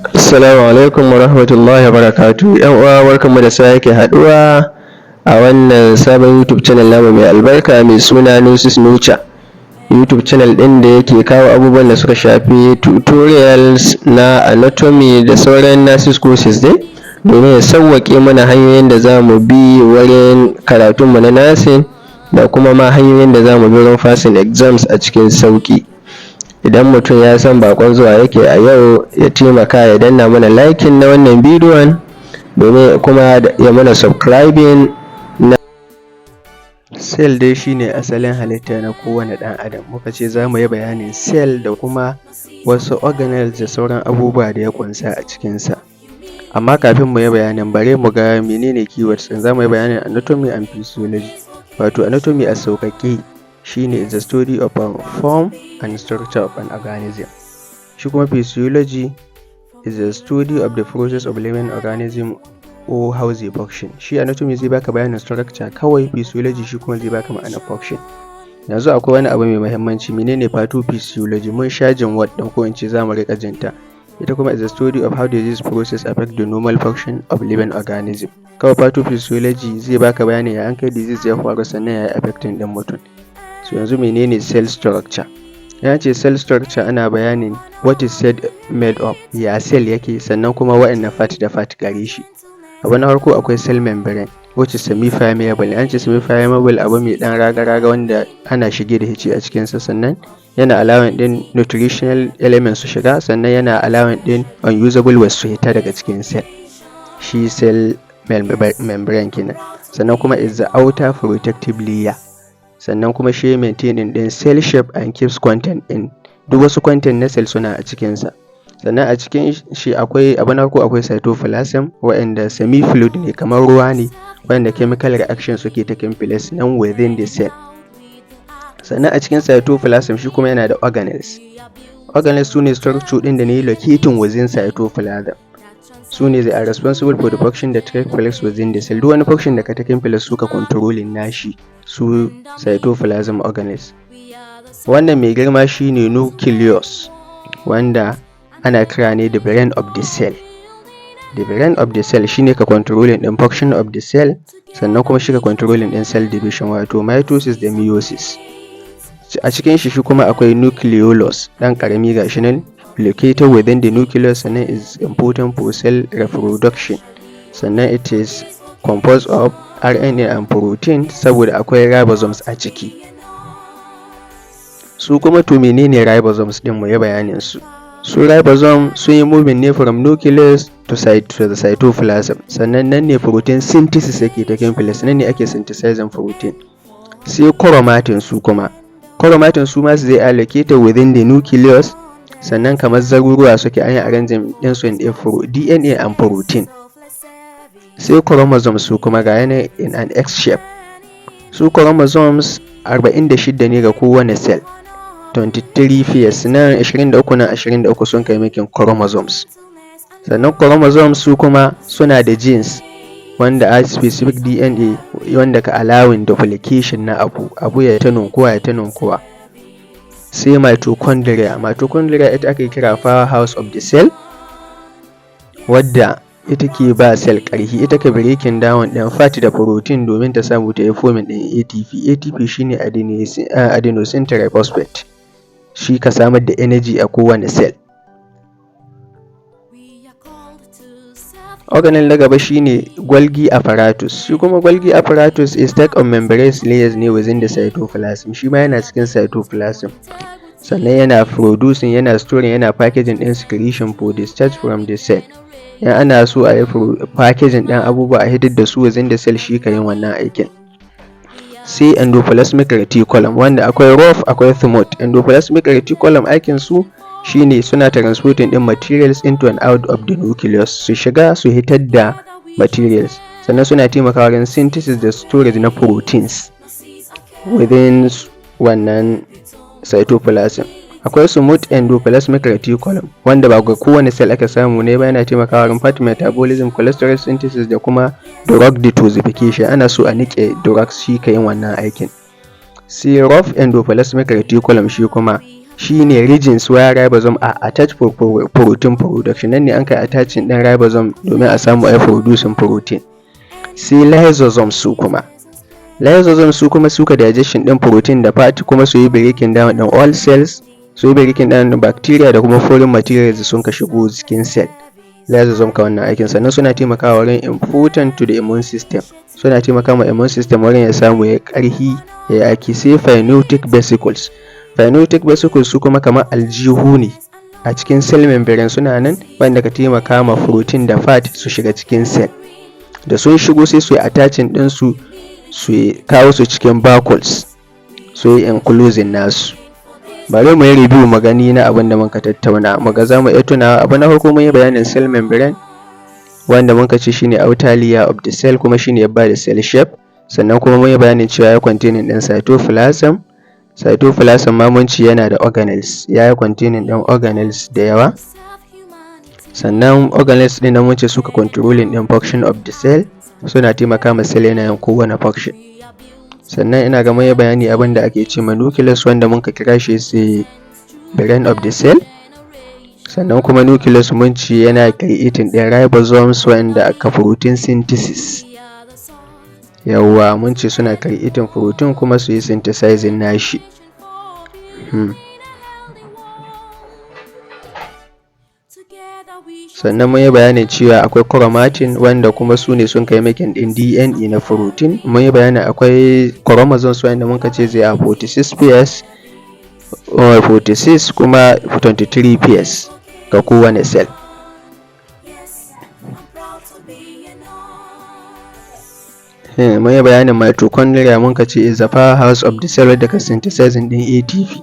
Assalamu alaikum warahmatullahi wabarakatuhu. ‘Yan uwa, barkanmu da sake haɗuwa a wannan sabon YouTube channel namu mai albarka, mai suna Nurses Nurture. YouTube channel ɗin da yake kawo abubuwan da suka shafi tutorials na anatomy da sauran nurses courses dai, domin ya sauwaƙe mana hanyoyin da za mu bi wurin karatunmu na nursing da kuma ma hanyoyin da za mu bi wurin passing exams a cikin sauƙi. Idan mutum ya san baƙon zuwa yake a yau, ya taimaka ya danna mana liking na wannan bidiyon, domin kuma ya mana subscribing na. Cell dai shi ne asalin halitta na kowane ɗan Adam. Muka ce za mu yi bayanin cell da kuma wasu organelles da sauran abubuwa da ya ƙunsa a cikinsa. Amma kafin mu yi bayanin, bari mu ga mene ne keywords ɗin. Za mu yi bayanin anatomy and physiology. Wato anatomy a sauƙaƙe shi ne the study of form and structure of an organism. Shi kuma physiology is the study of the process of living organism or how they function. Shi anatomy zai baka bayanin structure kawai, physiology shi kuma zai baka ma'anar function. Yanzu akwai wani abu mai muhimmanci: mene ne pathophysiology? Mun sha jin word ɗin, ko in ce za mu riƙa jin ta. Ita kuma is the study of how disease process affect the normal function of living organism. Kawai pathophysiology zai baka bayanin ya ankai disease ya faru, sannan ya yi affecting ɗin mutum. So yanzu mene ne cell structure? In an ce cell structure, ana bayanin what is cell made of, ya cell yake, sannan kuma waɗanne part da part gare shi. Abu na farko, akwai cell membrane, which is semi permeable. In an ce semi permeable, abu mai ɗan raga-raga wanda ana shige da fice a cikinsa, sannan yana allowing ɗin nutritional elements su shiga, sannan yana allowing ɗin unusable waste su fita daga cikin cell. Shi cell membrane kenan. Sannan kuma is the outer protective layer. Sannan kuma shi maintaining ɗin cell shape and keeps content in. Duk wasu content na cell suna a cikinsa. Sannan a cikin shi akwai abu na farko, akwai cytoplasm, waɗanda semi fluid ne, kamar ruwa ne, waɗanda chemical reaction suke taking place nan within the cell. Sannan a cikin cytoplasm shi kuma yana da organelles. Organelles su ne structure ɗin da ne locating within cytoplasm. Su ne they are responsible for the function that take place within the cell. Duk wani function da ka taking place, suka controlling nashi, su cytoplasm organelles. Wannan mai girma shine nucleus, wanda ana kira ne the brain of the cell. The brain of the cell shine ka controlling ɗin function of the cell, sannan kuma shi ka controlling ɗin cell division, wato mitosis da meiosis. A cikin shi kuma akwai nucleolus, ɗan ƙarami, gashi nan located within the nucleus, sannan is important for cell reproduction. Sannan it is composed of RNA and protein, saboda akwai ribosomes a ciki. Su kuma, to, menene ribosomes ɗin? Mu yi bayanin su. Su ribosome sun yi moving ne from nucleus to the cytoplasm, sannan nan ne protein synthesis yake taking place, nan ne ake synthesizing protein. Sai chromatin. Su kuma chromatin, su ma they are located within the nucleus, sannan kamar zaruruwa suke, an yi arranging ɗinsu in DNA and protein. Sai chromosomes, su kuma ga yana in an X shape. Su chromosomes 46 ne ga kowane cell, 23 pairs, nan 23, nan 23, sun kai making chromosomes. Sannan chromosomes su kuma suna da genes, wanda a specific DNA wanda ka allowing duplication na abu, abu ya ta ninkuwa, ya ta ninkuwa. Sai mitochondria. Mitochondria ita ake kira powerhouse of the cell, wadda ita ke ba cell ƙarfi. Ita ke breaking down ɗin fat da protein domin ta samu ta yi forming ɗin ATP. ATP shine adenosine triphosphate, shi ka samar da energy a kowane cell. Organelle na gaba shine Golgi apparatus. Shi kuma Golgi apparatus is stack of membrane layers ne within the cytoplasm. Shi ma yana cikin cytoplasm, sannan yana producing, yana storing, yana packaging ɗin secretion for discharge from the cell. In ana so a yi packaging ɗin abubuwa a hitar da su within the cell, shi ka yin wannan aikin. Sai endoplasmic reticulum, wanda akwai rough, akwai smooth. Endoplasmic reticulum aikin su shine suna transporting ɗin materials into and out of the nucleus, su shiga su hitar da materials, sannan suna taimakawa wajen synthesis da storage na proteins within wannan cytoplasm. Akwai smooth endoplasmic reticulum, wanda ba ga kowane cell aka samu ne ba. Yana taimakawa wurin fat metabolism, cholesterol synthesis da kuma drug detoxification. Ana so a niƙe drugs, shi ka yin wannan aikin. Sai rough endoplasmic reticulum, shi kuma Shine regions where ribosome are attached for protein production. Nan ne an kai attaching ɗin ribosome domin a samu a yi producing protein. Sai lysosomes su kuma. Lysosomes su kuma suka digestion ɗin protein da fat, kuma su yi breaking down ɗin all cells, su yi breaking down ɗin bacteria da kuma foreign materials da sun ka shigo cikin cell. Lysosome ka wannan aikin. Sannan suna taimakawa wurin important to the immune system. Suna taimakawa ma immune system wurin ya samu ya ƙarfi ya yi aiki. Sai pinocytic vesicles. Pinocytic vesicles su kuma kamar aljihu ne a cikin cell membrane, suna nan wanda ka taimaka ma protein da fat su shiga cikin cell. Da sun shigo, sai su yi attaching ɗinsu, su kawo su cikin vacuoles, su yi enclosing nasu. Bari mu yi review mu gani na abin da muka tattauna, mu ga za mu iya tunawa. Abu na farko, mun yi bayanin cell membrane, wanda muka ce shine outer layer of the cell, kuma shine ya bada cell shape. Sannan kuma mun yi bayanin cewa ya containing ɗin cytoplasm. Cytoplasm ma mun ce yana da organelles, ya yi containing ɗin organelles da yawa. Sannan organelles ɗin nan mun ce suka controlling ɗin function of the cell, suna taimaka ma cell yana yin kowane function. Sannan ina ga mun yi bayani abin da ake ce ma nucleus, wanda muka kira shi the brain of the cell. Sannan kuma nucleus mun ce yana creating ɗin ribosomes wanda aka protein synthesis. Yawwa, mun ce suna creating protein kuma su yi synthesizing nashi. Sannan mun yi bayanin cewa akwai chromatin, wanda kuma su ne sun kai making ɗin DNA na protein. Mun yi bayanin akwai chromosomes, wanda muka ce they are 46 pairs, 46 kuma 23 pairs ga kowane cell. Yes, I'm proud to be a nurse. Mun yi bayanin mitochondria, mun ka ce is the powerhouse of the cell wadda ka synthesizing ɗin ATP.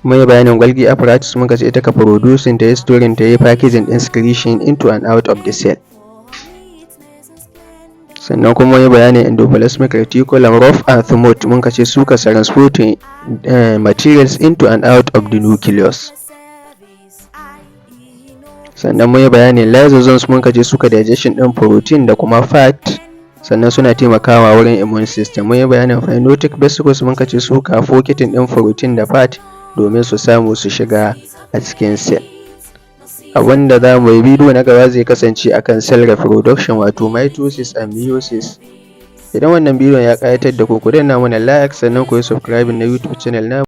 Mun yi bayanin Golgi apparatus, mun ka ce ita ka producing, ta yi storing, ta yi packaging ɗin secretion into and out of the cell. Sannan kuma mun yi bayanin endoplasmic reticulum, rough and smooth, mun ka ce su ka transporting materials into and out of the nucleus. Service, I Sannan mun yi bayanin lysosomes, mun ka ce suka digestion ɗin protein da kuma fat, sannan suna taimakawa wurin immune system. Mun yi bayanin pinocytic vesicles, mun ka ce suka pocketing ɗin protein da fat domin su samu su shiga a cikin cell. Abinda za mu yi bidiyo na gaba zai kasance akan cell reproduction, wato mitosis and meiosis. Idan wannan bidiyon ya ƙayatar da ku, ku danna mana like, sannan ku yi subscribing na YouTube channel namu.